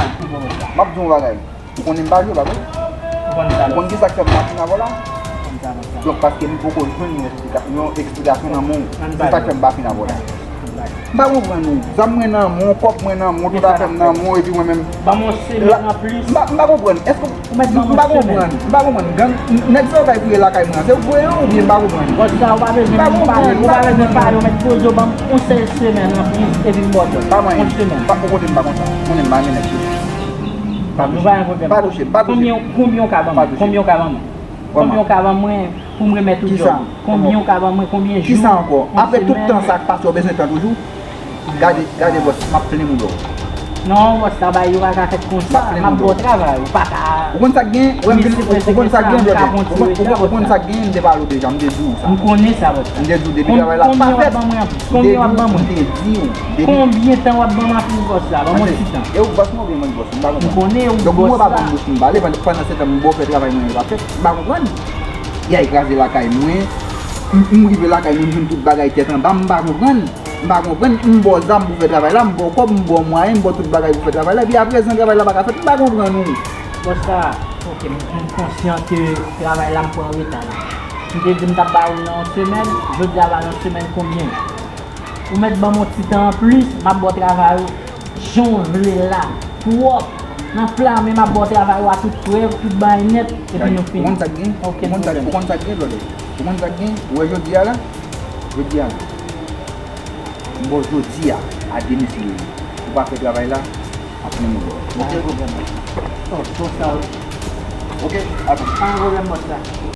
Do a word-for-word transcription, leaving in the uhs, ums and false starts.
M ap di w yon bagay. Ou konnen m pa jwe, pa vre? Ou konn sa, ou konn ki sa k fè m pa fin avè w la? Ou konn sa, bòs la. Donk, paske m poko jwenn yon eksplika-, yon eksplikasyon nan men w. Se sa k fè m pa fin avè w la. M pa konprann ou. Zam mwen nan men w, kòb mwen nan men w, tout afè m nan men w, epi mwen menm. Ban m yon semèn anplis. M pa, m pa konprann. Èske ou mèt ban m yon semèn? M pa konprann. M pa konprann. Gang, nèg sa yo kay fouye lakay mwen an. Se ou k voye yo oubyen m pa konprann? Bòs sa, ou pa bezwen pale, ou pa bezwen pale, ou mèt poze w ban m yon sèl semèn anplis, epi m ba w djòb. Pa manyen. Yon semèn. Pa pou kote m pa konsa. Konnen m pa renmen nèg yo. Pa touche. Nou pa gen pwoblèm. Pa touche, pa touche. Konbyen, konbyen w ka ban mwen? Pa touche. Konbyen w ka ban mwen? Konbyen w ka ban mwen pou m remèt ou djòb? Konbyen w ka ban mwen? Konbyen jou? Kisa ankò? Apre tout tan sa k pase, w bezwen tan toujou? Gade, gade bòs, m ap plen mouda w. Non, bòs, travay yo pa ka fèt konsa. M ap ba w travay, ou pa ka. Ou konn sa k gen? Ou konn sa k gen, Jòdè? Ou konn sa k gen? M te pale w deja, m te di w sa. M konnen sa, bòs. M te di w depi travay la pa fèt. Konbyen w ap ban mwen anplis? Konbyen w ap ban mwen? M te di w depi. Konbyen tan w ap ban m anplis, bòs la? Ban m yon ti tan. E ou k bòs mwen oubyen mwen k bòs ou? M pa konprann. M konnen ou k bòs la. Donk ou wè w pa ban m bouch m pale, pandan, pandan se tan m ba w fè travay mwen yo pa fèt, m pa konprann. Y a kraze lakay mwen, m, m rive lakay mwen, m jwenn tout bagay tèt anba, m pa konprann. M pa konprann, m ba w zam pou fè travay la, m ba w kòb, m ba w mwayen, m ba w tout bagay pou fè travay la, epi aprezan travay la pa ka fèt, m pa konprann ou. Bòs sa, ok, m, m konsyan ke travay la m pran reta la. M te di m t ap ba ou nan yon semèn, jodi a ba nan yon semèn konbyen? Ou mèt ban m yon ti tan anplis, m ap ba w travay ou jan w vle la. Pwòp, nan flamen, m ap ba w travay ou a tout prèv, tout bagay nèt, epi nou fini. Ou konn sa k gen? Okenn pwoblèm. Ou konn sa k gen, Jòdè? Ou konn sa k gen? Ou wè jodi a la? Jodi a la. M ba w jodi a, a demisyon. Ou pa fè travay la, ap pran mouda w. Pa gen pwoblèm. Oh, bòs sa. Ok, atann. Pa gen pwoblèm, bòs la.